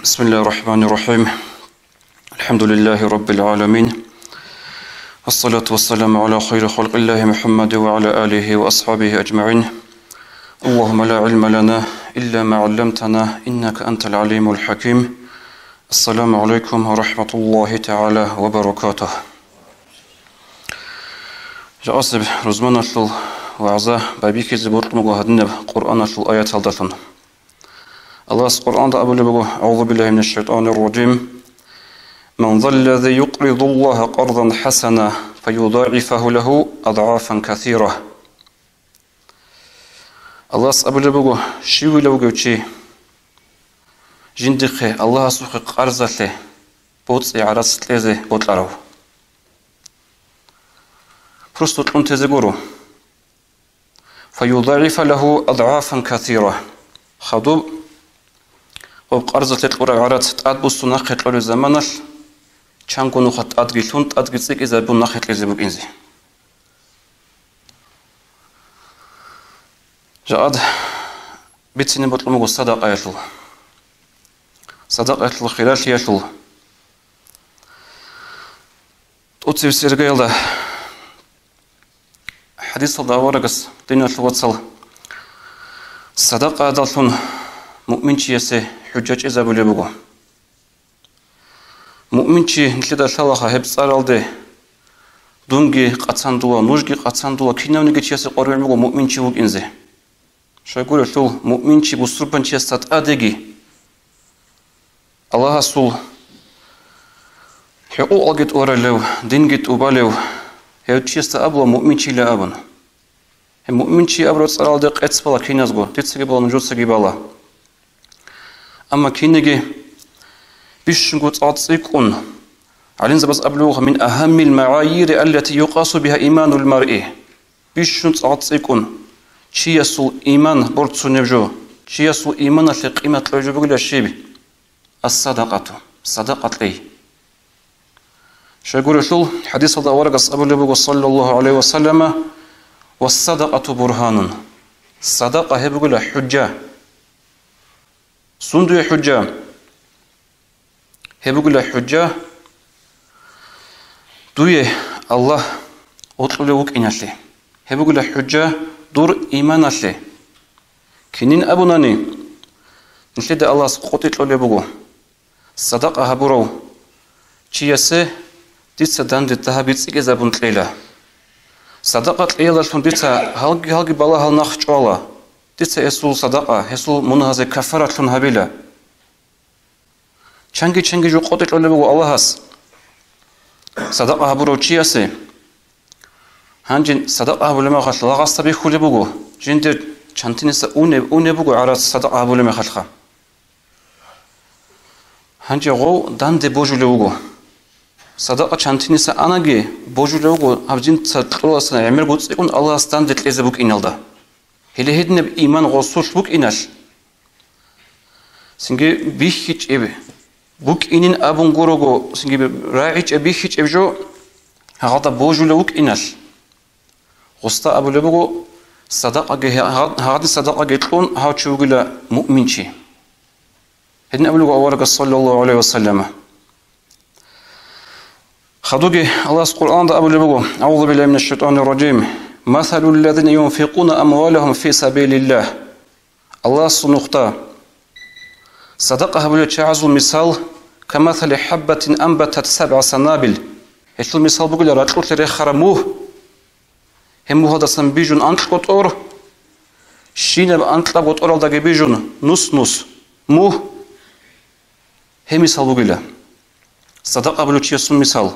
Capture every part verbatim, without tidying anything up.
بسم الله الرحمن الرحيم. الحمد لله رب العالمين. والصلاة والسلام على خير خلق الله محمد وعلى آله وأصحابه أجمعين. اللهم لا علم لنا إلا ما علمتنا إنك أنت العليم الحكيم. السلام عليكم ورحمة الله تعالى وبركاته. Жакъасеб рузманалъул вагӀза байбихьизе бокьун буго гьадинаб Къуръаналъул аяталдалъун. Аллагьас Къуръанда абулеб буго: أعوذ بالله من الشيطان الرجيم. من ذا الذي يقرض الله قرضا حسنا فيضاعفه له أضعافا كثيرة. Аллагьас абулеб буго: щивила вугев чи жиндихъе Аллагьасухъе къарзалъе боцӀи гӀарац кьезе бокьарав? Просто кьун тезе гуро. فيضاعف له أضعافا كثيرة. Хадуб гъоб къарзалъе кьураб гӀарац тӀадбуссун нахъе кьолеб заманалъ, чанго нухалъ тӀадги лъун, тӀадги цӀикӀкӀинабун нахъе кьезе букӀинзе. Жакъа бицине бокьун буго садакъаялъул. Садакъаялъул хиралъиялъул. ТӀоцебесеб иргаялда хӀадисалда аварагас, диналъул вацал, садакъаялдалъун муъминчиясе хӀужа чӀезабулеб буго. Муъминчи нилъеда лъалаха гьеб цӀаралде: дунги къацандула, нужги къацандула, кинавниги чиясе къваригӀун буго муъминчи вукӀинзе. Щайгурелъул муъминчи бусурбанчиясда тӀадеги Аллагьасул хӀукъукъалги тӀуралев, динги тӀубалев, гьев чиясда абула муъминчила абун. Гьеб муъминчи абураб цӀаралде къец бала киназго, дицаги бала, нужецаги бала. Амма кинеги бищунго цӀакъ цӀикӀкӀун, гӀалимзабаз абулеб буго: من أهم المعايير التي يقاس بها إيمان المرء. Бищун цӀакъ цӀикӀкӀун, чиясул иман борцунеб жо, чиясул иманалъе къимат кьолеб жо бугила щиб? الصدقة, садакъа кьей. Щайгурелъул хӀадисалда аварагас абулеб буго, саллаллагьу гӀалайгьи ва саллама: والصدقة برهان. Садакъа гьеб бугила хӀужа. Сун дуе хӀужа? Гьеб бугила хӀужа дуе Аллагь вокьулев вукӀиналъе. Гьеб бугила хӀужа дур иманалъе. Кинин абунани, нилъеда Аллагьас къотӀи кьолеб буго: садакъа гьабурав чиясе дица данде дагьаб бицӀикӀизабун кьела. Садакъа кьеялдалъун дица гьалги-гьалги балагьал нахъ чӀвала. Дица гьесул садакъа, гьесул мунагьазе кафаратлъун гьабила. Чанги-чанги жо къотӀи кьолеб буго Аллагьас садакъа гьабурав чиясе. Гьанже садакъа гьабулеб мехалъ лагъасда бихьулеб буго, жиндир чантиниса унеб, унеб буго гӀарац садакъа гьабулеб мехалъха. Гьанже гъов данде божулев вуго. Садакъа чантиниса анаги, божулев вуго гьаб жинца кьоласан гӀемер гуцӀикӀун Аллагьас данде кьезе букӀиналда. Гьеле гьединаб иман гъосулъ букӀиналъ, цинги бихьичӀеб букӀинин абун гурого, цинги рагӀичӀеб бихьичӀеб жо гьагъада божулев вукӀиналъ, гъосда абулеб буго, садакъаги, гьагъад-, гьагъадин садакъаги кьун гьав чи вугила муъминчи. Гьедин абулеб буго аварагас, саллаллагьу гӀалайгьи ва саллама. Хадуги Аллагьас Къуръанда абулеб буго: أعوذ بالله من الشيطان الرجيم. مثل الذين ينفقون أموالهم في سبيل الله. Аллагьасул нухда садакъа гьабулел чагӀазул мисал: كمثل حبة أنبتت سبع سنابل. Гьелъул мисал бугила ракьулъе рехараб мугь. Гьеб мугьалдасан бижун анкьго тӀор, щинаб анкьабго тӀоралдаги бижун нус-нус мугь. Гьеб мисал бугила садакъа гьабулев чиясул мисал.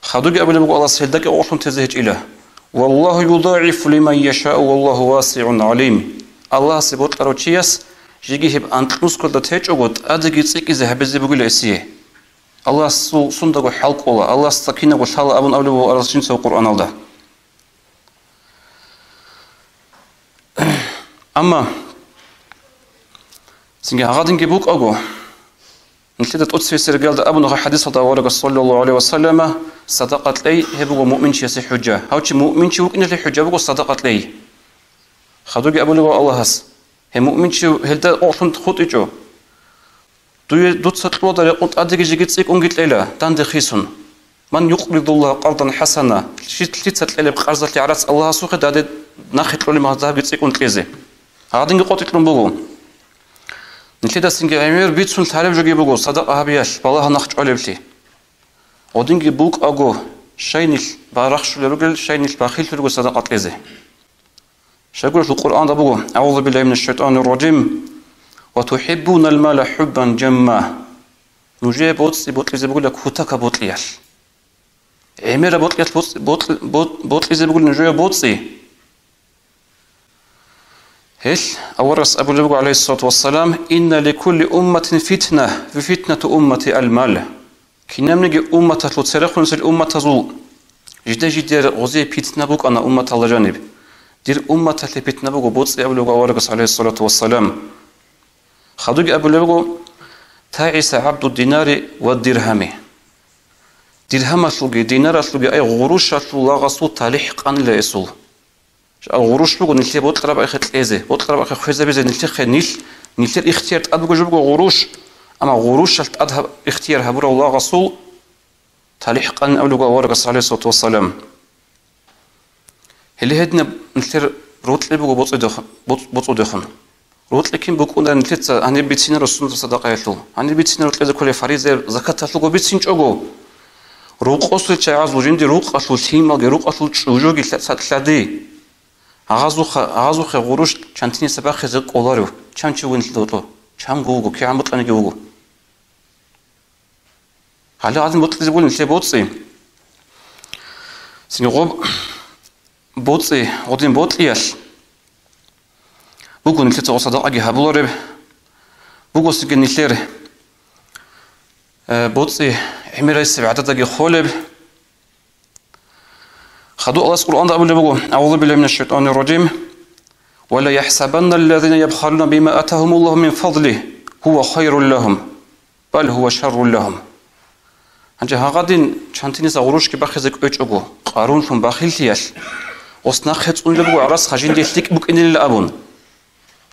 Хадуги абулеб буго Аллагьас, гьелда кӀикъоялъун тезе гьечӀила. والله يضاعف لمن يشاء والله واسع عليم. Аллагьасе бокьарав чияс жеги гьеб анкьнусгоялда течӀого тӀадеги цӀикӀкӀизе гьабизе бугила гьесие. Аллагьасул сундаго хӀал кӀола, Аллагьасда кинабго лъала абун абулеб буго Аллагьас жинцав Къуръаналда. Амма цинги гьагъадинги букӀаго, нилъеда тӀоцебесеб иргаялда абуна хӀадисалда аварагас, саллаллагьу гӀалайгьи ва саллама, садакъа кьей гьеб буго муъминчиясе хӀужа. Гьав чи муъминчи вукӀиналъе хӀужа буго садакъа кьей. Хадуги абулеб буго Аллагьас, гьеб муъминчи гьелда къокълъун хутӀичӀо. Дуе, дуца кьолда рекъон тӀадеги жеги цӀикӀкӀунги кьела, данде хисун. «Ман юкъридуллагьа къардан хӀасана», лъи-, лъица кьелеб къарзалъе гӀарац Аллагьасухъе, данде нахъе кьолеб мазгьабги цӀикӀкӀун кьезе. Гьадинги къотӀи кьун буго. Нилъедасинги гӀемер бицун лъалеб жоги буго садакъа гьабиялъ балагьал нахъ чӀвалеблъи. Гъодинги букӀаго, щай нилъ барахщулел ругел, щай нилъ бахиллъулел ругел садакъа кьезе. Щайгурелъул Къуръанда буго: «АгӀузу биллагьи минаш шайтӀанир ражим. Ва тухӀиббунал мала хӀуббан жамма». Нужее боцӀи бокьизе бугила кутакаб бокьиялъ. ГӀемераб бокьиялъ боцӀи-, бокьи-, бо-, бокьизе бугила нужее боцӀи. Гьелъ аварагас абулеб буго, гӀалайгьиссалату вассалам: «Инна ликулли умматин фитна, ва фитнату уммати ал-мал». Кинабниги умматалъул, церехъунцин умматазул жиде-жидер гъозие питна букӀана умматалда жаниб. Дир умматалъе питна буго боцӀи абулеб буго аварагас, гӀалайгьиссалату вассалам. Хадуги абулеб буго: «ТагӀиса гӀабду динари ва диргьами». Диргьамалъулги, динаралъулги, ай, гъурущалъул лагъасул талихӀ къанила эсул. Гъурущ буго нилъее бокьараб ахӀи кьезе, бокьараб ахӀи хвезабизе нилъехъе, нилъ, нилъер ихтияр тӀад буго жо буго гъурущ, амма гъурущалъ тӀад гьаб-, ихтияр гьабурав лагъасул талихӀ къанин абулеб буго аварагас, гӀалайгьиссалату вассалам. Гьеле гьединаб нилъер рокьи буго боцӀудехун, боц-, боцӀудехун. Рокьи кин букӀунарин нилъеца гьаниб бицинаро сунда садакъаялъул. Гьаниб бицинаро кьезе кколеб фаризаяб закаталъулго бицинчӀого. Рукъосел чагӀазул жинди рукъалъул лъималги, рукъалъул чӀужуги лъа-, лъа-, лъади. Гьазухъа-, гьазухъе гъурущ чантиниса бахъизе кӀоларев, чан чи вугин нилъеда гьоркьо? Чанго вуго, кигӀан бокьаниги вуго. Гьале гьадин бокьизе бугин нилъее боцӀи. Цинги гъоб боцӀи, гъодин бокьиялъ буго нилъеца гъоб садакъаги гьабулареб, буго цинги нилъер, э, боцӀи гӀемерайсеб гӀададаги холеб. Хадуб Аллагьас Къуръанда абулеб буго: «АгӀузу биллагьи минаш шайтӀанир ражим. Ва ла яхӀсабанна аллазина ябхалуна бима атагьумуллагьу мин фадлигьи гьува хайрул лагьум, бал гьува шаррул лагьум». Гьанже гьагъадин чантиниса гъурущги бахъизе кӀвечӀого, къарунлъун бахиллъиялъ, гъос нахъе цӀунулеб буго гӀарац жинде лъикӀ букӀинилан абун.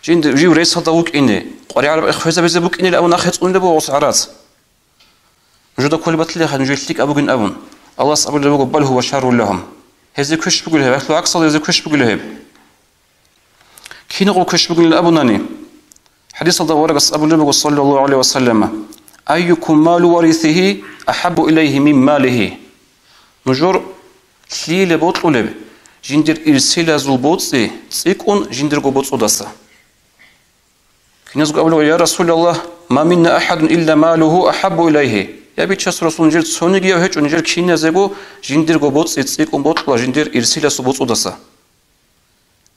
Жинда жив ресалда вукӀине, къваригӀараб хвезабизе букӀинилан абун нахъе цӀунулеб буго гъос гӀарац. Нужеда кколеб батилаха, нужее лъикӀаб бугин абун. Аллагьас абулеб буго: «Бал гьува шаррул лагьум». Гьезие квеш бугила гьеб, гьелъул гӀаксалда гьезие квеш бугила гьеб. Кинабго квеш бугилан абунани, хӀадисалда аварагас абулеб буго, саллаллагьу гӀалайгьи ва саллама: «Айюкум малу варисигьи ахӀаббу илайгьи мин малигьи». Нужер лъиялъ бокьулеб жиндир ирсилазул боцӀи цӀикӀкӀун жиндирго боцӀудаса. Киназго абулеб: «Я Расулаллагь, ма минна ахӀадун илла малугьу ахӀаббу илайгьи». Я Бичасул Расул, нижер цонигияв гьечӀо нижер киназего жиндирго боцӀи цӀикӀкӀун бокьула жиндир ирсиласул боцӀудаса.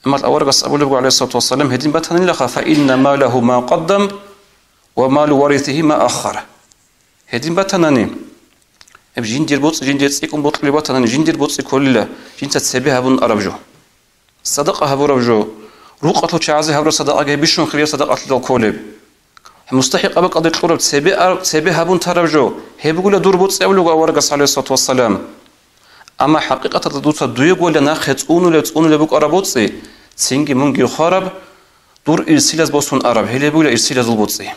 Амма аварагас абулеб буго, гӀалайгьиссалату вассалам: «Гьедин батанилаха, фа инна малугьу ма къаддам ва малу варисигьи ма аххар». Гьедин батанани, гьеб жиндир боцӀи жиндир цӀикӀкӀун бокьулеб батанани, жиндир боцӀи кколила жинца цебе гьабун араб жо. Садакъа гьабураб жо, рукъалъул чагӀазе гьабураб садакъаги бищун хирияб садакъалъидал кколеб. МустахӀикъаб бакӀалде кьураб цебе ар-, цебе гьабун тараб жо, гьеб бугила дур боцӀи абулеб буго аварагас, гӀалайгьиссалату вассалам. Амма хӀакъикъаталда дуца дуего нахъе цӀунулеб, цӀунулеб букӀараб боцӀи, цинги мунги хвараб, дур ирсилаз босун араб, гьеле бугила ирсилазул боцӀи.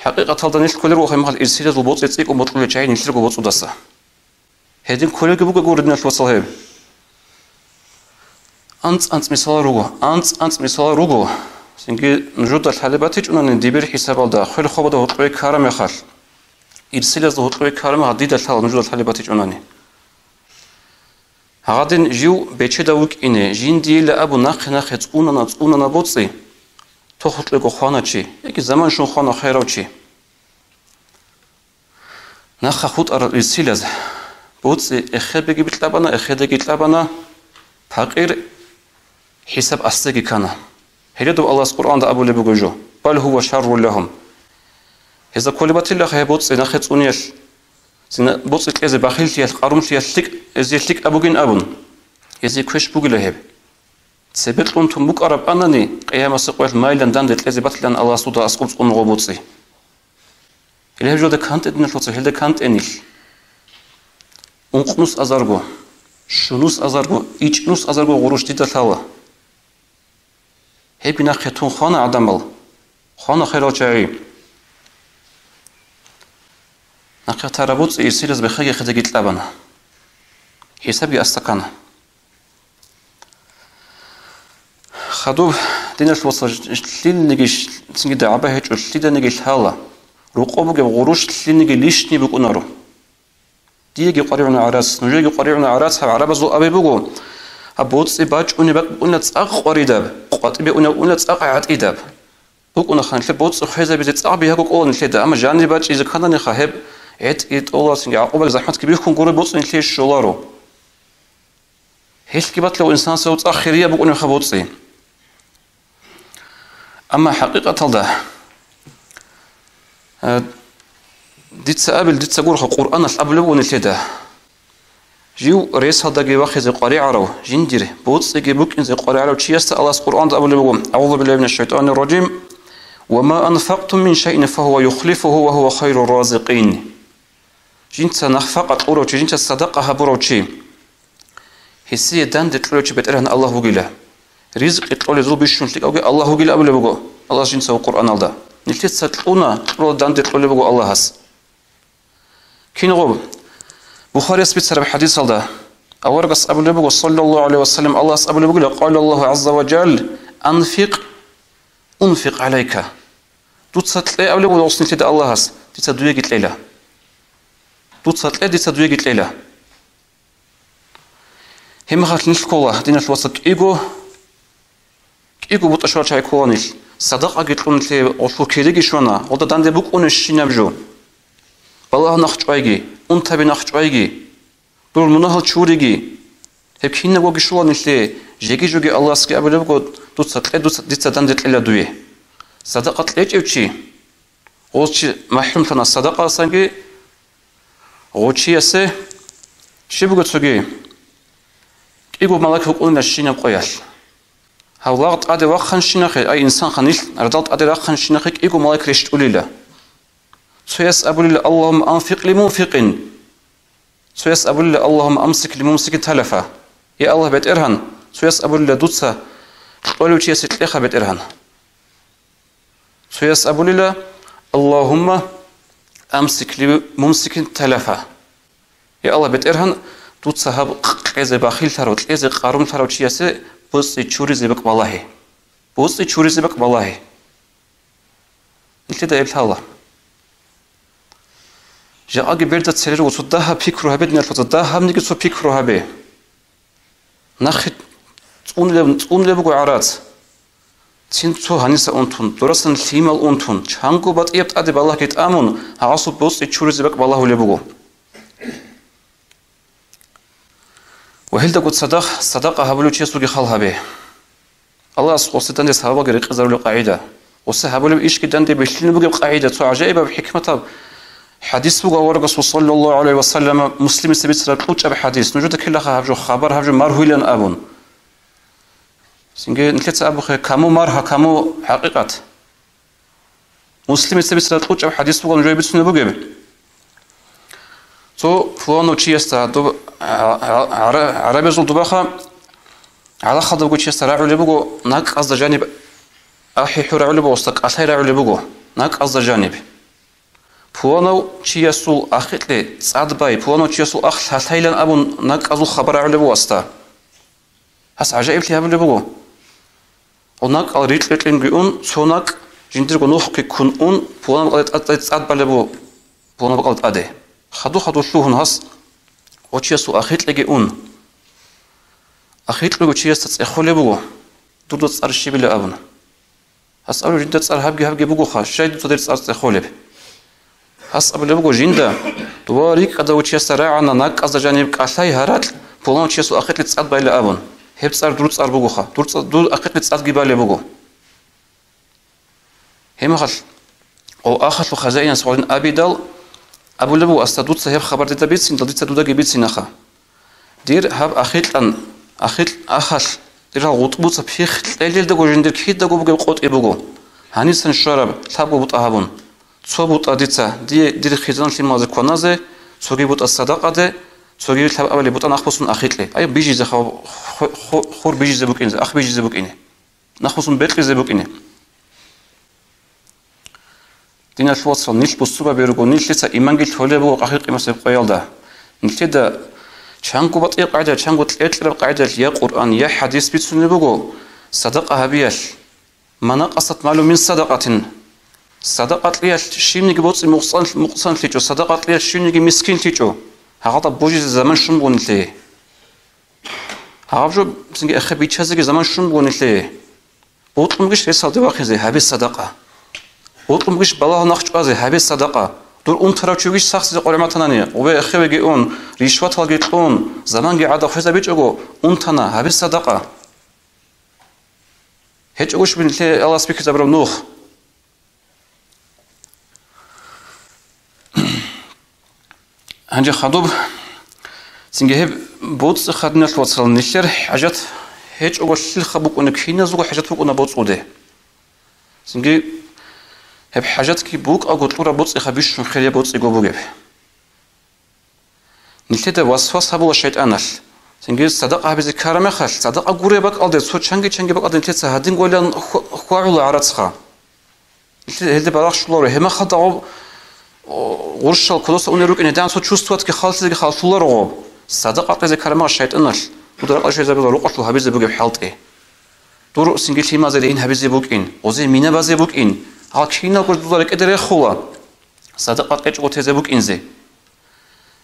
ХӀакъикъаталда нилъ кколел руго гьеб мехалъ ирсилазул боцӀи цӀикӀкӀун бокьулел чагӀи нилъерго боцӀудаса. Гьедин кколелги буго гуро, диналъул вацал, гьеб. АнцӀ-анцӀ мисалал руго, анцӀ-анцӀ мисалал руго. Цинги нужеда лъалеб батичӀунани дибир хӀисабалда, хвел-хвабалда гьоркьове ккараб мехалъ, ирсилазда гьоркьове ккараб мехалъ дида лъала нужеда лъалеб батичӀунани. Гьагъадин жив бечедав вукӀине, жиндиейила абун нахъе-нахъе цӀунана, цӀунана боцӀи, тохлъего хвана чи, яги заман щун хвана хварав чи. Нахъа хутӀарал ирсилаз боцӀи эхедаги кьабана, эхедаги кьабана, пакъир хӀисаб асдеги ккана. Гьеле доб Аллагьас Къуръанда абулеб буго жо: «Бал гьува шаррул лагьум». Гьезда кколеб батилаха гьеб боцӀи нахъе цӀуниялъ, цина-, боцӀи кьезе бахиллъиялъ, къарумлъиялъ лъикӀ, гьезие лъикӀаб бугин абун, гьезие квеш бугила гьеб. Цебе кьун тун букӀараб анани, къиямасеб къоялъ майилан данде кьезе батилан Аллагьас дуда аскӀоб цӀунулго боцӀи. Гьеле гьеб жоялда кантӀе, диналъул вацал, гьелда кантӀе нилъ. Ункънус азарго, щунус азарго, ичӀнус азарго гъурущ дида лъала. Гьебги нахъе тун хвана гӀадамал. Хвана, хирал чагӀи. Нахъе тараб боцӀи ирсилаз бехеги хъизеги кьабана. ХӀисабги аста ккана. Хадуб, диналъул вацал, лъилниги, цинги дагӀба гьечӀо, лъиданиги лъала. Рокъо бугеб гъурущ лъилниги лишни букӀунаро. Диеги къваригӀуна гӀарац, нужееги къваригӀуна гӀарац, гьаб гӀарабазул абе буго: «Гьаб боцӀи бачӀунеб бакӀ букӀуна цӀакъ къваридаб, къватӀибе унеб букӀуна цӀакъ гӀатӀидаб». БукӀуна ха нилъер боцӀи хвезабизе цӀакъ бигьаго кӀола нилъеда, амма жанир бачӀизе кканани ха гьеб гӀетӀги тӀоласинги гӀакъубаги захӀматги бихьун гуро боцӀи нилъее щоларо. Гьелъги батила инсанасул цӀакъ хирияб букӀунеб ха боцӀи. Амма хӀакъикъаталда, э, дица абил, дица гурха Къуръаналъ абулеб буго нилъеда. Жив ресалдаги вахизе къваригӀарав, жиндир боцӀиги букӀинзе къваригӀарав чиясда Аллагьас Къуръанда абулеб буго: «АгӀузу биллагьи минаш шайтӀанир ражим. Ва ма анфакътум мин шайин фагьува юхлифугьу ва гьува хайру разикъин». Жинца нафакъа кьурав чи, жинца садакъа гьабурав чи, гьесие данде кьолев чи БетӀергьан Аллагь вугила. Ризкъи кьолезул бищун лъикӀавги Аллагь вугила абулеб буго Аллагьас жинца Къуръаналда. Нилъеца кьуна, кьурал данде кьолеб буго Аллагьас. Кингъуб? Бухарияс бицараб хӀадисалда аварагас абулеб буго, саллаллагьу гӀалайгьи ва саллам, Аллагьас абулеб бугила, къала Аллагьу гӀазза ва жалла: «Анфикъ, унфикъ гӀалайка». Дуца кье абулеб буго нилъеда Аллагьас, дица дуеги кьела. Дуца кье, дица дуеги кьела. Гьеб мехалъ нилъ ккола, диналъул вацал, кӀиго, кӀиго бутӀа щварал чагӀи ккола нилъ. Садакъаги кьун нилъее гъолъул кириги щвана, гъолда данде букӀунебщинаб жо. Балагьун ахчӀвайги, унтаби ахчӀвайги, дур мунагьал чуриги. Гьеб кинабгоги щола нилъее, жеги-жоги Аллагьасги абулеб буго: «Дуца кье, дуца, дица данде кьела дуе». Садакъа кьечӀев чи, гъоз чи махӀрумлъана садакъасанги, гъочиясе щиб буго цоги? КӀиго малаик рукӀунила щинаб къоялъ. Гьав лагъ тӀаде вахъанщинахъе, ай, инсан ха нилъ радал тӀаде рахъанщинахъе кӀиго малаик рещтӀулила. Цояс абулила: «Аллагьумма анфикъ ли мунфикъин». Цояс абулила: «Аллагьумма амсик ли мумсикин талафа». Я Аллагь, БетӀергьан, цояс абулила: «Дуца кьолев чиясе кьеха, БетӀергьан». Цояс абулила: «Аллагьумма амсик ли мумсикин талафа». Я Аллагь, БетӀергьан, дуца гьаб кьезе бахиллъарав, кьезе къарумлъарав чиясе боцӀи чуризе бакӀ балагье. БоцӀи чуризе бакӀ балагье. Нилъеда гьеб лъала. Жакъаги берда церер цо дагьаб пикру гьабе, диналъул вацал, дагьабниги цо пикру гьабе. Нахъе цӀунлеб, цӀунлеб буго гӀарац. Цин цо гьаниса унтун, дурасан лъимал унтун, чанго батӀияб тӀаде балагьги тӀамун, гьасул боцӀи чуризе бакӀ балагьулеб буго. Ва гьелдаго цадахъ садакъа гьабулев чиясулги хал гьабе. Аллагьас гъосде данде сабабалги рекъезарулеб къагӀида. Гъосде гьабулеб ишги данде бихьулеб бугеб къагӀида, цо гӀажаибаб хӀикматаб хӀадис буго аварагасул, саллаллагьу гӀалайгьи ва саллам, Муслимица бицараб кьучӀаб хӀадис. Нужеда ккелаха гьаб жо хабар, гьаб жо маргьуйилан абун. Цинги нилъеца абухъе, каму маргьа, каму хӀакъикъат. Муслимица бицараб кьучӀаб хӀадис буган жо бицунеб бугеб. Цо пуланав чиясда доб-, гӀа-, гӀа-, гӀара-, гӀарабазул дубаха гӀалахалда бугев чиясда рагӀулеб буго, накӀкӀазда жаниб ахӀи-хӀу рагӀулеб буго, гъосда кӀалъай рагӀулеб буго, накӀкӀазда жаниб. Пуланав чиясул ахикье цӀад бай, пуланав чиясул ах лъалъайилан абун накӀкӀазул хабар рагӀулеб буго гъосда. Гьас гӀажаиблъи гьабулеб буго. Гъо накӀкӀал рикь-рикьинги ун, цо накӀкӀ жиндирго нухги ккун ун, пуланаб бакӀалде тӀад-, тӀад-, тӀад балеб буго, пуланаб бакӀалде тӀаде. Хаду-хаду лъугьун гьас гъо чиясул ахикьеги ун. Ахикьего чиясда цӀехолеб буго, дурда цӀар щибила абун. Гьас абулеб, жинда цӀар гьабги-гьабги бугоха, щай дуца дир цӀар цӀехолеб? Гьас абулеб буго жинда, дова рикӀкӀадав чиясда рагӀана накӀкӀазда жаниб кӀалъай гьаракь, пуланав чиясул ахикье цӀад байла абун. Гьеб цӀар дур цӀар бугоха, дур цӀа-, дур ахикье цӀадги балеб буго. Гьеб мехалъ, гъов ахалъул хазаинас гьедин абидал, абулеб буго гьасда, дуца гьеб хабар дида бицинедал, дица дудаги бицинаха. Дир гьаб ахикьан, ахикь ахалъ, дир гьал гъутӀбуца пихъ кьелелдаго жиндир кидаго бугеб къотӀи буго. Гьанисан щвараб лъабго бутӀа гьабун. Цо бутӀа дица дие дир хизан-лъималазе кваназе, цоги бутӀа садакъаде, цоги лъабабали бутӀа нахъбуссун ахикье. Ай, бижизе хаб-, ху-, ху-, хур бижизе букӀине, ах бижизе букӀине. Нахъбуссун бекьизе букӀине. Диналъул вацал, нилъ бусурбаби руго, нилъеца иманги лъолеб буго ахир къимасеб къоялда. Нилъеда чанго батӀияб къагӀида, чанго кьеркьераб къагӀидалъ я Къуръан, я хӀадис бицунеб буго садакъа гьабиялъ. Ма накъасат малун мин садакъатин. Садакъа кьеялъ щивниги боцӀи мукъсан-, мукъсанлъичӀо, садакъа кьеялъ щивниги мискинлъичӀо. Гьагъалда божизе заман щун буго нилъее. Гьаб жо цинги эхе биччазеги заман щун буго нилъее. Бокьун бугищ ресалде вахизе, гьабе садакъа. Бокьун бугищ балагьал нахъ чӀвазе, гьабе садакъа. Дур унтарав чи вугищ сахлъизе къваригӀматанани, гъубе эхевеги ун, ришваталги кьун, заманги гӀадаб хвезабичӀого, унтана, гьабе садакъа. ГьечӀогощ нилъее Аллагьас бихьизабураб нух. Гьанже хадуб, цинги гьеб боцӀи хадиналъ вацал нилъер хӀажат гьечӀого лъилха букӀуна, киназулго хӀажат букӀуна боцӀуде. Цинги гьеб хӀажатги букӀаго кьураб боцӀиха бищун хирияб боцӀиго бугеб. Нилъеда васвас гьабула шайтӀаналъ. Цинги садакъа гьабизе ккараб мехалъ, садакъа гуреб бакӀалде цо чанги-чанги бакӀалде нилъеца гьадин гойилан хва-, хвагӀула гӀарацха. Нилъеда гьелде балагь щоларо, гьеб мехалда гъоб, о, гъурщал кодоса унел рукӀине, гьедин цо чувствоватги халлъизеги халлъуларо гъоб. Садакъа кьезе ккараб мехалъ шайтӀаналъ дуда ракӀалде щвезабила рукъалъул гьабизе бугеб хӀалтӀи. Дур цинги лъимазе ригьин гьабизе букӀин, гъозе минабазе букӀин, гьал киналго дуда рекӀеде рехула, садакъа кьечӀого тезе букӀинзе.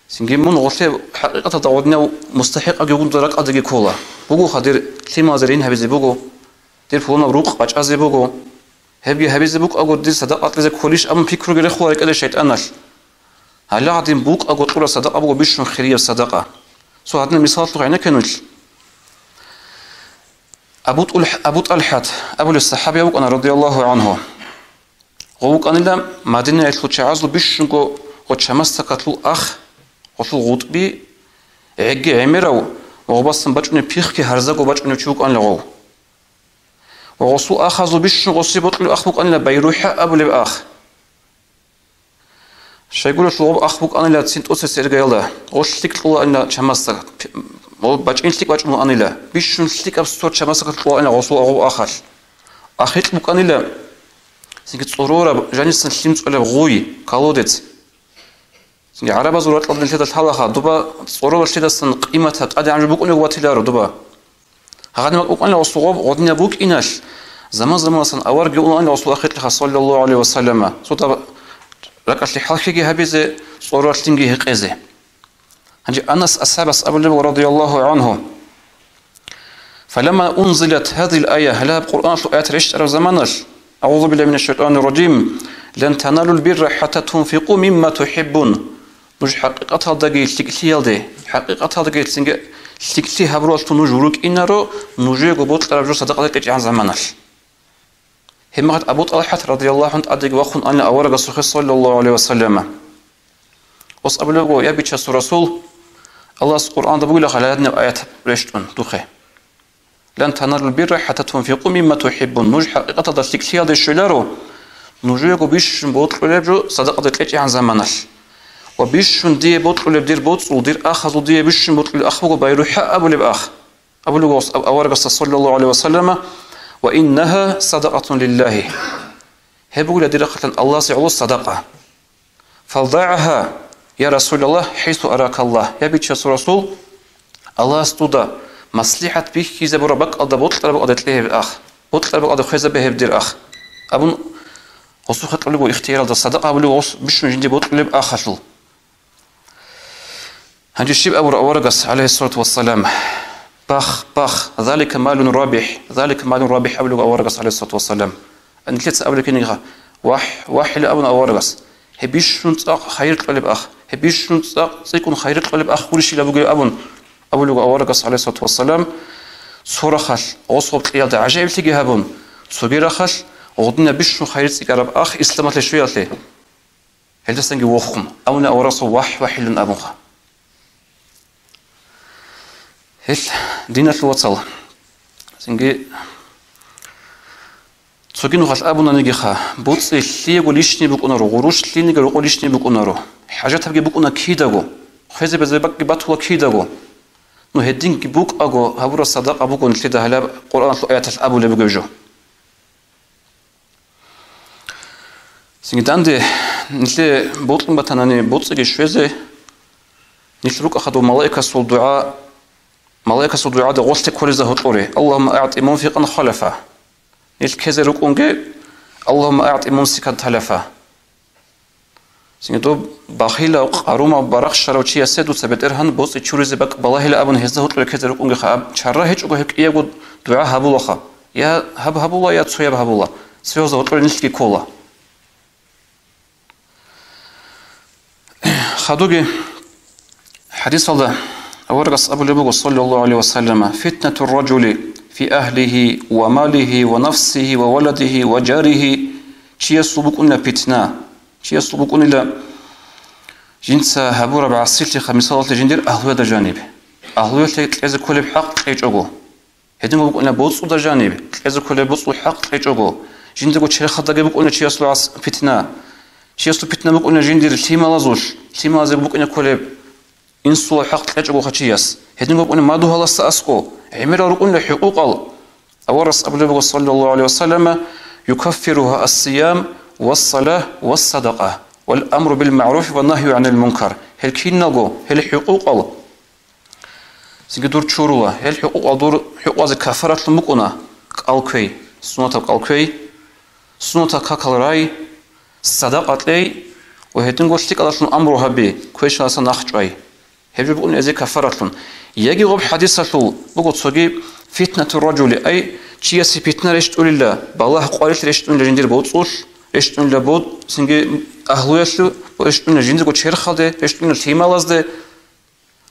Цинги мун гъолъе хӀакъикъаталда гъодинав мустахӀикъаги вугун дуда ракӀалдеги ккола. Бугоха дир лъимазе ригьин гьабизе буго, дир пуланав рукъ бачӀазе буго. Гьебги гьабизе букӀаго дир садакъа кьезе кколищ абун пикруги рехула рекӀелде шайтӀаналъ. Гьале гьадин букӀаго кьураб садакъа буго бищун хирияб садакъа. Цо гьадинаб мисалалъухъ гӀенекке нилъ. Абу ТӀулхӀ-, Абу ТӀалхӀат абулев сахӀабияв вукӀана, радияллагьу гӀанхӀу. Гъов вукӀанила Мадинаялъул чагӀазул бищунго ва чамасдакалъул ах, гъолъул гъутӀби, гӀегги гӀемерав ва гъобасан бачӀунеб пихъги гьарзаго бачӀунев чи вукӀанила гъов. Ва гъосул ахазул бищун гъосе бокьулев ах букӀанила БайрухӀа абулеб ах. Щайгурелъул гъоб ах букӀанила цин тӀоцебесеб иргаялда, гъолъ лъикӀ кьулаанила чамасда, гъоб бачӀин лъикӀ бачӀун вуанила, бищун лъикӀаб сор чамасда кьулаанила гъосул гъоб ахалъ. Ах гьикь букӀанила, цинги цӀорораб, жанисан лъим цӀолеб гъуй, колодец. Цинги гӀарабазул ракьалда нилъеда лъалаха, дуба цӀороралъидасан къиматаб тӀадегӀан жо букӀунего батиларо дуба. Гьагъадин бакӀ букӀанила гъосул гъоб гъодинаб букӀиналъ, заман-заманасан аварагги унаанила гъосул ахикьаха, саллаллагьу гӀалайгьи ва саллама, цо даб ракӀалъе хӀалхьиги гьабизе, цӀороралъинги гьекъезе. Гьанже Анас асхӀабас абулеб, радияллагьу гӀанхӀу: «Фаламма унзилат гьазигьил ая», гьалаб Къуръаналъул аят рещтӀараб заманалъ, «АгӀузу биллагьи минаш шайтӀанир ражим, лан таналул бирра хӀатта тунфикъу мимма тухӀиббун». Нуж хӀакъикъаталдаги лъикӀлъиялде, хӀакъикъаталдаги цинги лъикӀлъи гьабураллъун нуж рукӀинаро, нужего бокьараб жо садакъаде кьечӀегӀан заманалъ. Гьебмехалъ Абу ТӀалхӀат радияллагьу гӀанхӀу тӀадеги вахун анила аварагасухъе, саллаллагьу гӀалайгьи ва саллама. Ос абулебго: «Я Бичасул Расул, Аллагьас Къуръанда бугила гьалаб аят рещтӀун духъе. Лан таналул бирра хӀатта тунфикъу мимма тухӀиббун». Нуж хӀакъикъаталда лъикӀлъиялде щвеларо, нужего бищун бокьулеб жо садакъаде кьечӀегӀан заманалъ. Ва бищун дие бокьулеб дир боцӀул, дир ахазул дие бищун бокьулеб ах буго БайрухӀа абулеб ах. Абулеб ас-, аварагасда, саллаллагьу гӀалайгьи ва саллама: «Ва иннагьа садакъатун лиллагьи». Гьеб бугила дир рахъалъан Аллагьасе гӀоло садакъа. «ФалдагӀгьа, я Расулаллагь, хӀайсу аракаллагь», я Бичасул Расул, Аллагьас дуда маслихӀат бихьизабураб бакӀалда бокьараб бакӀалде кье гьеб ах, бокьараб бакӀалде хвезабе гьеб дир ах, абун, гъосухъе кьолебго ихтияралда садакъа гьабулеб гъос бищун жинде бокьулеб ахалъул. Гьанже щиб абура аварагас, гӀалайгьиссалату вассалам? «Бах, бах, залика малун рабихӀ, залика малун рабихӀ», абулеб аварагас, гӀалайгьиссалату вассалам. Нилъеца абулеб кинигиха: «ВахӀ, вахӀила», абун аварагас. «Гьеб бищун цӀакъ хайир кьолеб ах, гьеб бищун цӀакъ цӀикӀкӀун хайир кьолеб ах гурищила бугеб», абун, абулеб аварагас, гӀалайгьиссалату вассалам, цо рахалъ гъос гъоб кьиялда гӀажаиблъиги гьабун, цоги рахалъ гъодинаб бищун хайир цӀикӀкӀараб ах исламалъе щвеялъе. Гьелдасанги вохун, абуна аварагас: «ВахӀ, вахӀилан», абунха. Гьел, диналъул вацал, цинги цоги нухалъ абунанигиха, боцӀи лъиего лишний букӀунаро, гъурущ лъиниги рокъо лишний букӀунаро, хӀажатабги букӀуна кидаго, хвезе-безе бакӀги батула кидаго. Ну, гьединги букӀаго гьабураб садакъа буго нилъеда гьалаб Къуръаналъул аяталъ абулеб бугеб жо. Цинги данде нилъе бокьун батанани боцӀиги щвезе, нилъ рукӀа хадув малаикасул дугӀа, малаикасул дугӀада гъорлъе кколезда гьоркьоре: «Аллагьумма аъти мунфикъан халафа». Нилъ ккезе рукӀунге: «Аллагьумма аъти мумсикан талафа». Цинги доб бахилав, къарумав, барахщарав чиясе дуца БетӀергьан боцӀи чуризе бакӀ балагьила абун гьезда гьоркьоре ккезе рукӀунге ха, аб чарра гьечӀого гьеб кӀиябго дугӀа гьабула ха. Я гьаб гьабула, я цояб гьабула. Цоязда гьоркьоре нилъги ккола. Хадуги хӀадисалда аварагас абулеб буго, саллаллагьу гӀалайгьи ва саллама: «Фитнатур ражули фи агьлигьи ва малигьи ва нафсигьи ва валадигьи ва жаригьи», чиясул букӀунила питна, чиясул букӀунила жинца гьабураб гӀасилъиха, мисалалъе, жиндир агьлуялда жаниб. Агьлуялъе кьезе кколеб хӀакъ кьечӀого. Гьединго букӀуна боцӀуда жаниб, кьезе кколеб боцӀул хӀакъ кьечӀого. Жиндирго черхалдаги букӀуна чиясул гӀас-, питна. Чиясул питна букӀуна жиндир лъималазулъ, лъималазе букӀине кколеб инсула хӀакъ кьечӀого хъа чияс. Гьединго букӀуна мадугьаласда аскӀо, гӀемерал рукӀунила хӀукъукъал. Аварагас абулеб буго, саллаллагьу гӀалайгьи ва саллама: «Юкаффиругьа ас-сиям, вас-салагь, вас-садакъа, вал амру бил магӀруфи ва нагью гӀанил мункар». Гьел киналго, гьел хӀукъукъал Цинги дур чурула. Гьел хӀукъукъал дур хӀукъуазе кафаратлъун букӀуна кӀал кквей, сунатаб кӀал кквей, сунатал какал рай, садакъа кьей ва гьединго лъикӀалалъун амру гьаби, квешаласа нахчӀвай. Гьеб жо букӀуна гьезие кафаратлъун. Яги гъоб хӀадисалъул буго цоги: «Фитнатур ражули», ай, чиясе питна рещтӀулила, балагь къварилъ рещтӀунила жиндир боцӀулъ, рещтӀунила бо-, цинги агьлуялъе, рещтӀунила жиндирго черхалде, рещтӀунила лъималазде.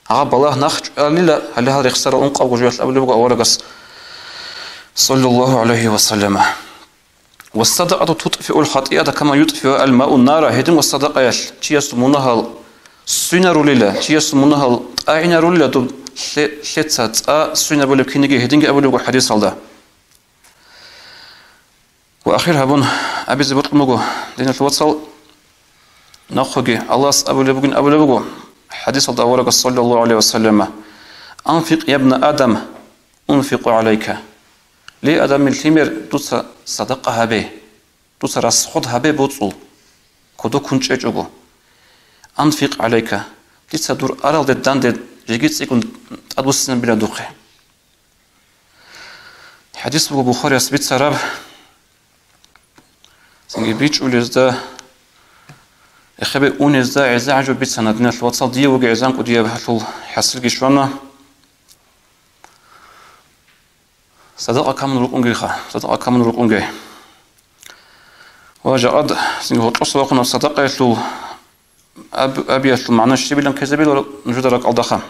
Гьаб балагь нахчӀвалила, гьале гьал рехсарал ункъабго жоялъ абулеб буго аварагас, саллаллагьу гӀалайгьи ва саллама: «Вас-садакъату тутфиул хатӀиата кама ютфиу ал-мау ан-нара», гьедин ва садакъаялъ чиясул мунагьал свинарулила, чиясул мунагьал тӀагӀинарулила, доб лъе-, лъеца цӀа свинабулеб киниги гьединги абулеб буго хӀадисалда. Ва ахир гьабун абизе бокьун буго, диналъул вацал, нахъеги Аллагьас абулеб бугин абулеб буго, хӀадисалда аварагас, саллаллагьу гӀалайгьи ва саллама: «Анфикъ, я бна Адам, унфикъу гӀалайка». Ле, Адамил лъимер, дуца садакъа гьабе, дуца расход гьабе боцӀул, кодо ккун чӀечӀого. «Анфикъ гӀалайка», дица дур аралде данде жеги цӀикӀкӀун тӀадвуссинабила духъе. ХӀадис буго Бухарияс бицараб, цинги бичӀчӀулезда, эхебе унезда гӀезегӀан жо бицана, диналъул вацал, дие вугев гӀезегӀан кӀудияб гьалъул хӀасилги щвана. Садакъа камун рукӀунгеха, садакъа камун рукӀунге. Ва жакъад цинги гьоркьоса вахъунаб садакъаялъул аб-, абиялъул магӀна щибилан ккезабила нужеда ракӀалдаха.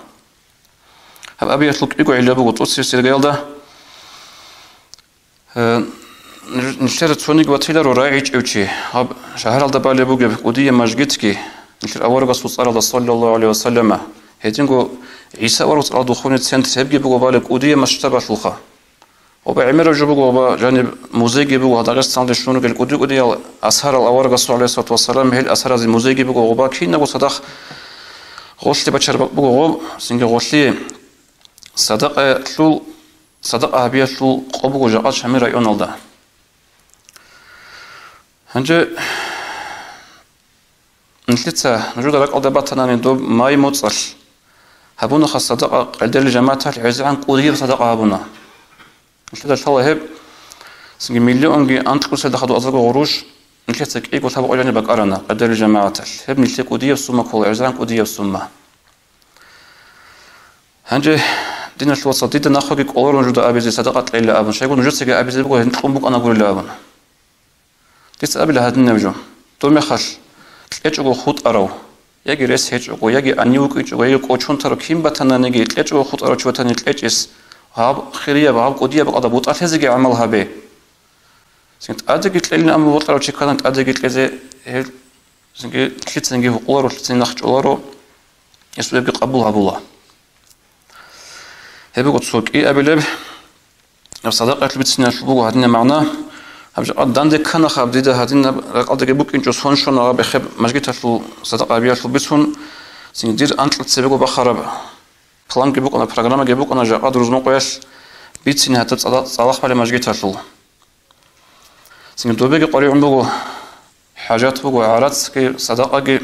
Гьаб абиялъул кӀиго гӀилла буго тӀоцебесеб иргаялда. Э, ниж-, нилъер цониги ватиларо рагӀичӀев чи, гьаб шагьаралда балеб бугеб кӀудияб мажгитги, нилъер аварагасул цӀаралда, саллаллагьу гӀалайгьи ва саллама, гьединго ГӀиса аварагасул цӀаралда духовный центр гьебги буго балеб кӀудияб масштабалъулха. Оба гӀемераб жо буго, оба жаниб музейги буго, Дагъистаналде щун ругел кӀуди-кӀудиял асарал аварагасул, гӀалайгьиссалату вассалам, гьел асаразе музейги буго, оба кинабго цадахъ гъолъе бачараб буго гъоб, цинги гъолъие садакъаялъул, садакъа гьабиялъул къо буго жакъа Шамил районалда. Гьанже Нилъеца нужеда ракӀалда батанани доб май моцӀалъ гьабунаха садакъа, къелдерил жамагӀаталъ гӀезегӀан кӀудияб садакъа гьабуна. Нилъеда лъала гьеб, цинги миллионги анкьусиялда хадуб азарго гъурущ, нилъеца кӀиго лъабкъоялда бакӀарана къелдерил жамагӀаталъ. Гьеб нилъее кӀудияб сумма ккола, гӀезегӀан кӀудияб сумма. Гьанже, диналъул вацал, дида нахъеги кӀоларо нужеда абизе садакъа кьейила абун, щайгун нужецаги абизе буго, гьел кьун букӀана гурила абун. Дица абила гьадинаб жо. Доб мехалъ кьечӀого хутӀарав, яги рес гьечӀого, яги гьанив вукӀинчӀого, яги кӀочон тарав кин батананиги, кьечӀого хутӀарав чи ватани кьечӀес, гьаб хирияб, гьаб кӀудияб бакӀалда бутӀа лъезеги гӀамал гьабе. Цин тӀадеги кьелин абун бокьарав чи ккани, тӀадеги кьезе гьел цинги лъицанги гьукъуларо, лъицанги нахъчӀоларо, гьесул гьебги къабул гьабула. Гьеб буго цо кӀиабилеб. Гьаб садакъаялъул бициналъул буго гьадинаб магӀна. Гьаб жакъа данде кканаха, гьаб дида гьадинаб ракӀалдаги букӀинчӀо, сон щвана гьаб эхеб мажгиталъул садакъа гьабиялъул бицун, цинги дир анкьа цебего бахараб планги букӀана, программаги букӀана жакъа Дурузмокъоялъ бицине гьадаб цӀала-, цӀалахъ балеб мажгиталъул. Цинги добеги къваригӀун буго, хӀажат буго гӀарацги, садакъаги,